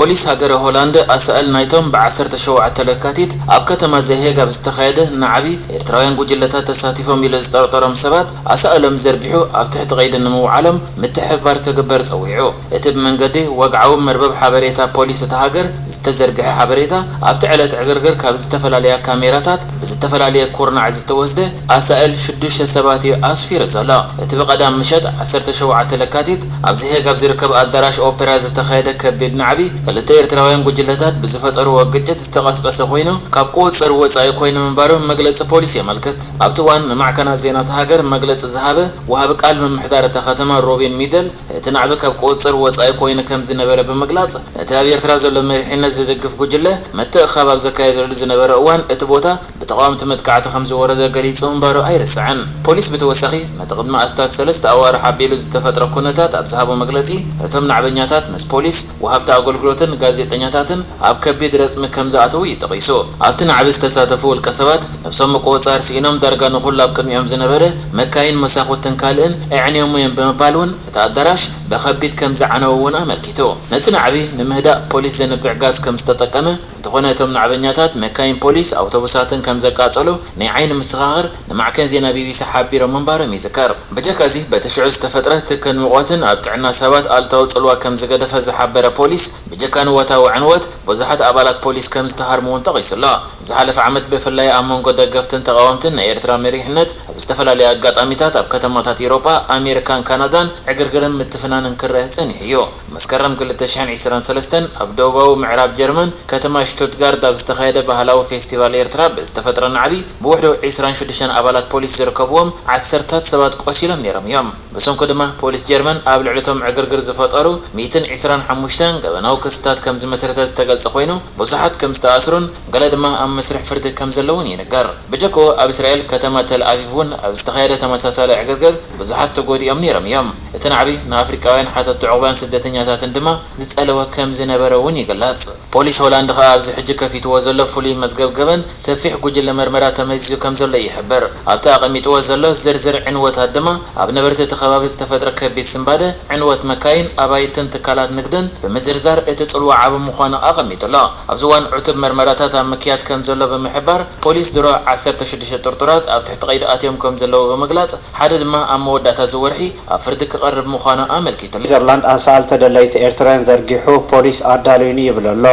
ፖሊስ ሃገረ ሆላንድ ኣሳእል ናይቶም ብ ዓሰርተ ሸውዓተ ለካቲት ኣብ ከተማ ዘሄግ ኣብ ዝተኻየደ ናዕቢ ኤርትራውያን ጉጅለታት ተሳቲፎም ኢሉ ዝጠርጠሮም ሰባት ኣሳእሎም ዘርጊሑ ኣብ ትሕቲ ቀይዲ ንምውዓሎም ምትሕብባር ክግበር ጸዊዑ። እቲ ብመንገዲ ወግዓዊ መርበብ ሓበሬታ ፖሊስ እታ ሃገር ዝተዘርግሐ ሓበሬታ ኣብቲ ዕለት ዕግርግር ካብ ዝተፈላለያ ካሜራታት ብዝተፈላለየ ኩርናዕ ዝተወስደ ኣሳእል ሽዱሽተ ሰባት እዩ ኣስፊሩ ዘሎ። እቲ ብቐዳም ምሸት ዓሰርተ ሸውዓተ ለካቲት ኣብ ዘሄግ ኣብ ዝርከብ ኣዳራሽ ኦፔራ ዝተኻየደ ከቢድ ናዕቢ ክልተ ኤርትራውያን ጉጅለታት ብዝፈጠርዎ ግጭት ዝተቐስቀሰ ኮይኑ ካብ ቁጽጽር ወጻኢ ኮይኑ ምንባሩ መግለጺ ፖሊስ የመልክት። ኣብቲ እዋን ንማዕከናት ዜናታት ሃገር መግለጺ ዝሃበ ወሃቢ ቃል ምምሕዳር እታ ከተማ ሮቢን ሚደል እቲ ናዕቢ ካብ ቁጽጽር ወጻኢ ኮይኑ ከም ዝነበረ ብምግላጽ ነቲ ኣብ ኤርትራ ዘሎ መሪሕነት ዝድግፍ ጉጅለ ምትእኽኻብ ኣብ ዘካየደሉ ዝነበረ እዋን እቲ ቦታ ብተቓወምቲ መጥቃዕቲ ከም ዝወረረ ገሊጹ ምንባሩ ኣይርስዕን። ፖሊስ ብተወሳኺ ነቲ ቅድሚ ኣስታት ሰለስተ ኣዋርሕ ኣቢሉ ዝተፈጥረ ኩነታት ኣብ ዝሃቦ መግለጺ እቶም ናዕበኛታት ምስ ፖሊስ፣ ወሃብቲ ኣገልግሎትን ጋዜጠኛታትን ኣብ ከቢድ ረጽሚ ከም ዝኣተዉ እዩ ጠቒሱ። ኣብቲ ናዕቢ ዝተሳተፉ ውልቀ ሰባት ነብሶም ምቁጽጻር ስኢኖም ዳርጋ ንኹሉ ኣብ ቅድሚኦም ዝነበረ መካይን መሳኹትን ካልእን ኣዕንዮሞ እዮም ብምባል እውን እቲ ኣዳራሽ ብኸቢድ ከም ዝዓነወ እውን ኣመልኪቱ። ነቲ ናዕቢ ንምህዳእ ፖሊስ ዘንብዕ ጋዝ ከም ዝተጠቀመ እንተኾነ እቶም ናዕበኛታት መካይን ፖሊስ ኣውቶቡሳትን ከም ዘቃጸሉ ናይ ዓይኒ ምስኻኽር ንማዕከን ዜና ቢቢሲ ሓቢሮም ምንባሮም ይዝከር። ብጀካ እዚ በቲ ሽዑ ዝተፈጥረ ትክን ሙቐትን ኣብ ጥዕና ሰባት ኣሉታዊ ጽልዋ ከም ዝገደፈ ዝሓበረ ፖሊስ ብጀካ ንወታዊ ዕንወት ብዙሓት ኣባላት ፖሊስ ከም ዝተሃርሙ እውን ጠቒሱ ኣሎ። ዝሓለፈ ዓመት ብፍላይ ኣብ መንጎ ደገፍትን ተቓወምትን ናይ ኤርትራ መሪሕነት ኣብ ዝተፈላለዩ ኣጋጣሚታት ኣብ ከተማታት ኤውሮጳ፣ ኣሜሪካን ካናዳን ዕግርግርን ምትፍናንን ክረአ ጸኒሑ እዩ። መስከረም ክልተ ሽሕን ዕስራን ሰለስተን ኣብ ደቡባዊ ምዕራብ ጀርመን ከተማ ሽቱትጋርት ኣብ ዝተኻየደ ባህላዊ ፌስቲቫል ኤርትራ ብዝተፈጥረ ናዕቢ ብውሕዱ ዕስራን ሽዱሽተን ኣባላት ፖሊስ ዝርከብዎም ዓሰርታት ሰባት ቆሲሎም ነይሮም እዮም። ብሰንኩ ድማ ፖሊስ ጀርመን ኣብ ልዕሊ እቶም ዕግርግር ዝፈጠሩ ሚእትን ዕስራን ሓሙሽተን ገበናዊ ክስታት ከም ዝመስረተ ዝተገልጸ ኮይኑ ብዙሓት ከም ዝተኣስሩን ገለ ድማ ኣብ መስርሕ ፍርዲ ከም ዘለውን ይንገር። ብጀክኡ ኣብ እስራኤል ከተማ ተል ኣቪቭ እውን ኣብ ዝተኻየደ ተመሳሳሊ ዕግርግር ብዙሓት ተጎዲኦም ነይሮም እዮም። እቲ ናዕቢ ንኣፍሪቃውያን ሓተቲ ዑቕባን ስደተኛታትን ድማ ዝጸለወ ከም ዝነበረ እውን ይግለጽ። ፖሊስ ሆላንድ ከኣ ኣብዚ ሕጂ ከፊትዎ ዘሎ ፍሉይ መዝገብ ገበን ሰፊሕ ጉጅለ መርመራ ተመዚዙ ከም ዘሎ ይሕብር። ኣብቲ ኣቐሚጥዎ ዘሎ ዝርዝር ዕንወታት ድማ ኣብ ነበርቲ እቲ ከባቢ ዝተፈጥረ ከቢድ ስንባደ፣ ዕንወት መካይን፣ ኣባይትን ትካላት ንግድን ብምዝርዛር እቲ ጽልዋ ዓቢ ምዃኑ ኣቐሚጡ ኣሎ። ኣብዚ እዋን ዕቱብ መርመራታት ኣብ ምክያድ ከም ዘሎ ብምሕባር ፖሊስ ድሮ ዓሰርተ ሽዱሽተ ጥርጡራት ኣብ ትሕቲ ቀይዲ ኣትዮም ከም ዘለዉ ብምግላጽ ሓደ ድማ ኣብ መወዳእታ እዚ ወርሒ ኣብ ፍርዲ ክቐርብ ምዃኑ ኣመልኪቱ ኣሎ። ኔዘርላንድ ኣሳእል ተደለይቲ ኤርትራውያን ዘርጊሑ ፖሊስ ኣዳልዩኒ ይብል ኣሎ።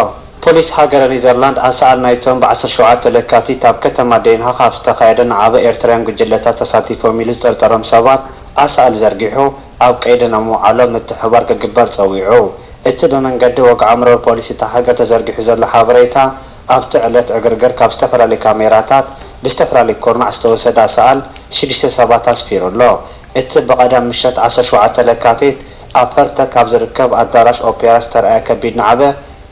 ፖሊስ ሃገረ ኔዘርላንድ ኣሳእል ናይቶም ብ ዓሰርተ ሸውዓተ ለካቲት ኣብ ከተማ ዴንሃክ ኣብ ዝተኻየደ ናዕቢ ኤርትራውያን ጉጅለታት ተሳቲፎም ኢሉ ዝጠርጠሮም ሰባት ኣሳእል ዘርጊሑ ኣብ ቀይዲ ንምውዓሎም ምትሕብባር ክግበር ጸዊዑ። እቲ ብመንገዲ ወግዓዊ መርበብ ፖሊስ እታ ሃገር ተዘርጊሑ ዘሎ ሓበሬታ ኣብቲ ዕለት ዕግርግር ካብ ዝተፈላለዩ ካሜራታት ብዝተፈላለየ ኩርናዕ ዝተወሰደ ኣሳእል ሽዱሽተ ሰባት ኣስፊሩ ኣሎ። እቲ ብቐዳም ምሸት ዓሰርተ ሸውዓተ ለካቲት ኣብ ፈርተክ ኣብ ዝርከብ ኣዳራሽ ኦፔራ ዝተርኣየ ከቢድ ናዕቢ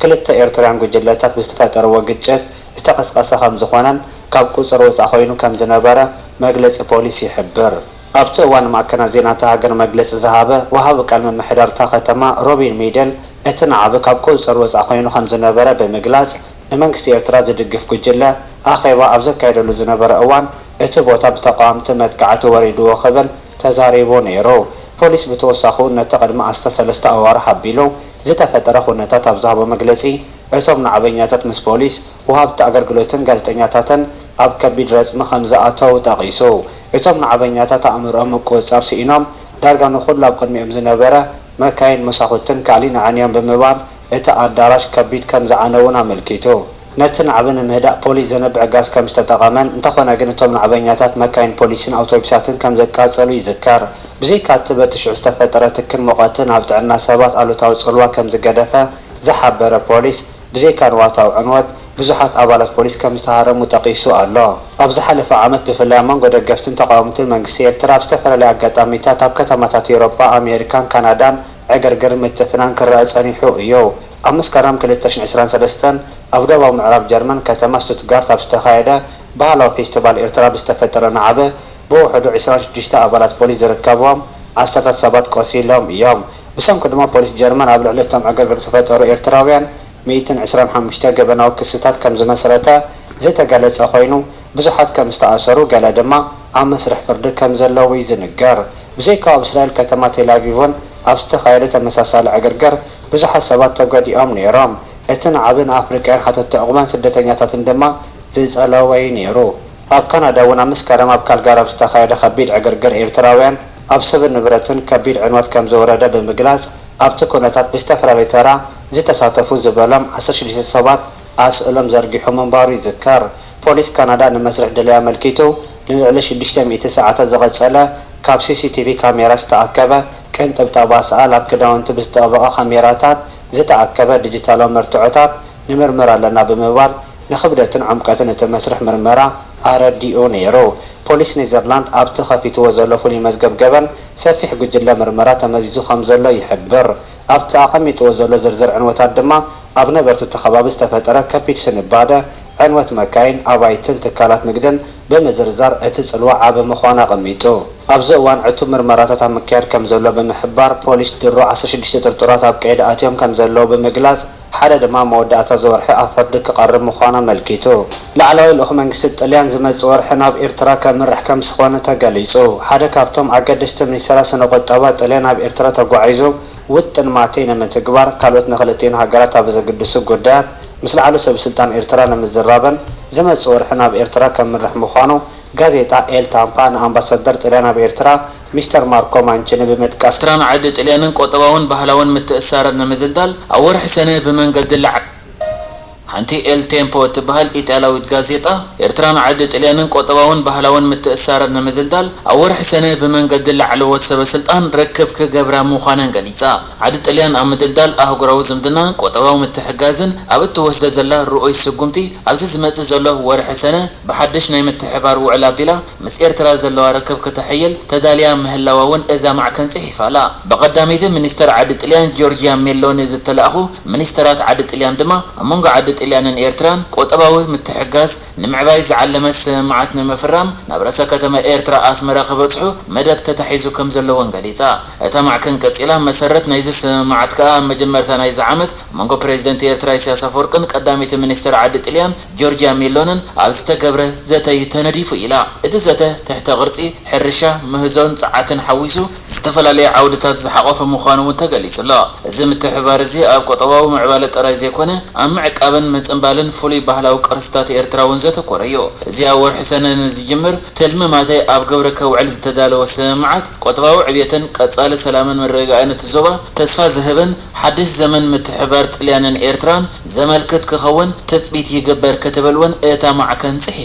ክልተ ኤርትራውያን ጉጅለታት ብዝተፈጠርዎ ግጭት ዝተቐስቀሰ ከም ዝኾነን ካብ ቁጽር ወጻኢ ኮይኑ ከም ዝነበረ መግለጺ ፖሊስ ይሕብር። ኣብቲ እዋን ማዕከናት ዜና እታ ሃገር መግለጺ ዝሃበ ወሃቢ ቃል ምምሕዳር እታ ከተማ ሮቢን ሚደል እቲ ናዕቢ ካብ ቁጽር ወጻኢ ኮይኑ ከም ዝነበረ ብምግላጽ ንመንግስቲ ኤርትራ ዝድግፍ ጉጅለ ኣኼባ ኣብ ዘካየደሉ ዝነበረ እዋን እቲ ቦታ ብተቓወምቲ መጥቃዕቲ ወሪድዎ ክብል ተዛሪቡ ነይሩ። ፖሊስ ብተወሳኺ እውን ነቲ ቅድሚ ኣስታት ሰለስተ ኣዋርሕ ኣቢሉ ዝተፈጠረ ኩነታት ኣብ ዝሃቦ መግለጺ እቶም ናዕበኛታት ምስ ፖሊስ፣ ወሃብቲ ኣገልግሎትን ጋዜጠኛታትን ኣብ ከቢድ ረጽሚ ከም ዝኣተዉ ጠቒሱ። እቶም ናዕበኛታት ኣእምሮኦም ምቁጽጻር ስኢኖም ዳርጋ ንኹሉ ኣብ ቅድሚኦም ዝነበረ መካይን መሳኹትን ካልእን ኣዕንዮም ብምባል እቲ ኣዳራሽ ከቢድ ከም ዝዓነ እውን ኣመልኪቱ። ነቲ ናዕቢ ንምህዳእ ፖሊስ ዘንብዕ ጋዝ ከም ዝተጠቐመን እንተኾነ ግን እቶም ናዕበኛታት መካይን ፖሊስን ኣውቶቡሳትን ከም ዘቃጸሉ ይዝከር። ብዘይካ እቲ በቲ ሽዑ ዝተፈጠረ ትክን ሙቐትን ኣብ ጥዕና ሰባት ኣሉታዊ ጽልዋ ከም ዝገደፈ ዝሓበረ ፖሊስ ብዘይካ ንዋታዊ ዕንወት ብዙሓት ኣባላት ፖሊስ ከም ዝተሃረሙ ጠቒሱ ኣሎ። ኣብ ዝሓለፈ ዓመት ብፍላይ ኣብ መንጎ ደገፍትን ተቓወምትን መንግስቲ ኤርትራ ኣብ ዝተፈላለዩ ኣጋጣሚታት ኣብ ከተማታት ኤውሮጳ፣ ኣሜሪካን ካናዳን ዕግርግር ምትፍናን ክረኣ ጸኒሑ እዩ። ኣብ መስከረም ክልተ ሽሕን ዕስራን ሰለስተን ኣብ ደቡባዊ ምዕራብ ጀርመን ከተማ ስቱትጋርት ኣብ ዝተኻየደ ባህላዊ ፌስቲቫል ኤርትራ ብዝተፈጠረ ናዕቢ ብውሕዱ ዕስራን ሽዱሽተ ኣባላት ፖሊስ ዝርከብዎም ዓሰርታት ሰባት ቆሲሎም እዮም። ብሰንኩ ድማ ፖሊስ ጀርመን ኣብ ልዕሊ እቶም ዕግርግር ዝፈጠሩ ኤርትራውያን ሚእትን ዕስራን ሓሙሽተ ገበናዊ ክስታት ከም ዝመስረተ ዝተገለጸ ኮይኑ ብዙሓት ከም ዝተኣሰሩ ገለ ድማ ኣብ መስርሕ ፍርዲ ከም ዘለዉ እዩ ዝንገር። ብዘይካኡ ኣብ እስራኤል ከተማ ቴል ኣቪቭ እውን ኣብ ዝተኻየደ ተመሳሳሊ ዕግርግር ብዙሓት ሰባት ተጎዲኦም ነይሮም። እቲ ናዕቢ ንኣፍሪቃውያን ሓተቲ ዕቑባን ስደተኛታትን ድማ ዝጸለወ እዩ ነይሩ። ኣብ ካናዳ እውን ኣብ መስከረም ኣብ ካልጋሪ ኣብ ዝተኻየደ ከቢድ ዕግርግር ኤርትራውያን ኣብ ሰብን ንብረትን ከቢድ ዕንወት ከም ዝወረደ ብምግላጽ ኣብቲ ኩነታት ብዝተፈላለየ ተራ ዝተሳተፉ ዝበሎም ዓሰርተ ሽዱሽተ ሰባት ኣስእሎም ዘርጊሑ ምንባሩ ይዝከር። ፖሊስ ካናዳ ንመስርሕ ድላዩ ኣመልኪቱ ንልዕሊ ሽዱሽተ ሚእቲ ሰዓታት ዝቐጸለ ካብ ሲሲቲቪ ካሜራ ዝተኣከበ ቅንጥብጣብ ኣስኣል ኣብ ክዳውንቲ ብዝጠበቐ ካሜራታት ዝተኣከበ ዲጂታላዊ መርትዖታት ንምርምር ኣለና ብምባል ንኽብደትን ዕምቀትን እቲ መስርሕ ምርመራ ኣረዲኡ ነይሩ። ፖሊስ ኔዘርላንድ ኣብቲ ከፊትዎ ዘሎ ፍሉይ መዝገብ ገበን ሰፊሕ ጉጅለ ምርመራ ተመዚዙ ከም ዘሎ ይሕብር። ኣብቲ ኣቐሚጥዎ ዘሎ ዝርዝር ዕንወታት ድማ ኣብ ነበርቲ እቲ ከባቢ ዝተፈጠረ ከቢድ ስንባደ፣ ዕንወት መካይን፣ ኣባይትን ትካላት ንግድን ብምዝርዛር እቲ ጽልዋ ዓቢ ምዃኑ ኣቐሚጡ። ኣብዚ እዋን ዕቱብ ምርመራታት ኣብ ምክያድ ከም ዘሎ ብምሕባር፣ ፖሊስ ድሮ ዓሰርተ ሽዱሽተ ጥርጡራት ኣብ ቀይዲ ኣትዮም ከም ዘለዉ ብምግላጽ፣ ሓደ ድማ መወዳእታ እዚ ወርሒ ኣብ ፍርዲ ክቐርብ ምዃኑ ኣመልኪቱ። ላዕለዋይ ልኡኽ መንግስቲ ጥልያን ዝመጽእ ወርሒ ናብ ኤርትራ ከምርሕ ከም ዝኾነ ተገሊጹ። ሓደ ካብቶም ኣገደስቲ ሚኒስተራት ስነ ቁጠባ ጥልያን ናብ ኤርትራ ተጓዒዙ ውጥን ማቴ ንምትግባር ካልኦት ንክልቲኤን ሃገራት ኣብ ዘግድሱ ጉዳያት ምስ ላዕሊ ሰብ ስልጣን ኤርትራ ንምዝራብን ዝመጽእ ወርሒ ናብ ኤርትራ ከምርሕ ምዃኑ ጋዜጣ ኤል ታምፓ ንኣምባሳደር ጥልያን ኣብ ኤርትራ ሚስተር ማርኮ ማንቺኒ ብምጥቃስ፣ ኤርትራን ዓዲ ጥልያንን ቁጠባውን ባህላውን ምትእስሳረን ንምድልዳል ኣብ ወርሒ ሰነ ብመንገዲ ላዕ ሓንቲ ኤል ቴምፖ እትበሃል ኢጣልያዊት ጋዜጣ፣ ኤርትራን ዓዲ ጥልያንን ቁጠባውን ባህላውን ምትእስሳረን ንምድልዳል ኣብ ወርሒ ሰነ ብመንገዲ ላዕለዎት ሰበ ስልጣን ርክብ ክገብራ ምዃነን ገሊጻ። ዓዲ ጥልያን ኣብ ምድልዳል ኣህጉራዊ ዝምድናን ቁጠባዊ ምትሕግጋዝን ኣብ እትወስዶ ዘላ ርኡይ ስጉምቲ፣ ኣብዚ ዝመጽእ ዘሎ ወርሒ ሰነ ብሓድሽ ናይ ምትሕብባር ውዕል ኣቢላ ምስ ኤርትራ ዘለዋ ርክብ ክተሐይል ተዳልያ ምህላዋ እውን እዛ ማዕከን ጽሒፋ ኣላ። ብቐዳመይቲ ሚኒስተር ዓዲ ጥልያን ጆርጅያ ሜሎኒ ዝተላእኹ ሚኒስተራት ዓዲ ጥልያን ድማ ኣብ መንጎ ዓዲ ጥልያንን ኤርትራን ቁጠባዊ ምትሕግጋዝ ንምዕባይ ዝዓለመ ስምምዓት ንምፍራም ናብ ርእሰ ከተማ ኤርትራ ኣስመራ ክበጽሑ መደብ ተታሒዙ ከም ዘለዎን ገሊጻ። እታ ማዕከን ቀጺላ፣ መሰረት ናይዚ ስምምዓት ከኣ ኣብ መጀመርታ ናይዚ ዓመት መንጎ ፕሬዚደንት ኤርትራ ኢሳያስ ኣፈወርቅን ቀዳመይቲ ሚኒስተር ዓዲ ጥልያን ጆርጅያ ሜሎንን ኣብ ዝተገብረ ዘተ እዩ ተነዲፉ ኢላ። እቲ ዘተ ትሕተ ቅርጺ፣ ሕርሻ፣ ምህዞን ጸዓትን ሓዊሱ ዝተፈላለየ ዓውድታት ዝሓቖፈ ምዃኑ እውን ተገሊጹ ኣሎ። እዚ ምትሕብባር እዚ ኣብ ቁጠባዊ ምዕባለ ጥራይ ዘይኮነ ኣብ ምዕቃብን ምጽንባልን ፍሉይ ባህላዊ ቅርስታት ኤርትራ እውን ዘተኮረ እዩ። እዚ ኣብ ወርሒ ሰነ ንዝጅምር ትልሚ ማቴ ኣብ ግብሪ ከውዕል ዝተዳለወ ስምምዓት ቁጠባዊ ዕብየትን ቀጻሊ ሰላምን ምርግጋእን እቲ ዞባ ተስፋ ዝህብን ሓድሽ ዘመን ምትሕብባር ጥልያንን ኤርትራን ዘመልክት ክኸውን ትጽቢት ይግበር ክትብል እውን እታ ማዕከን ጽሒፋ።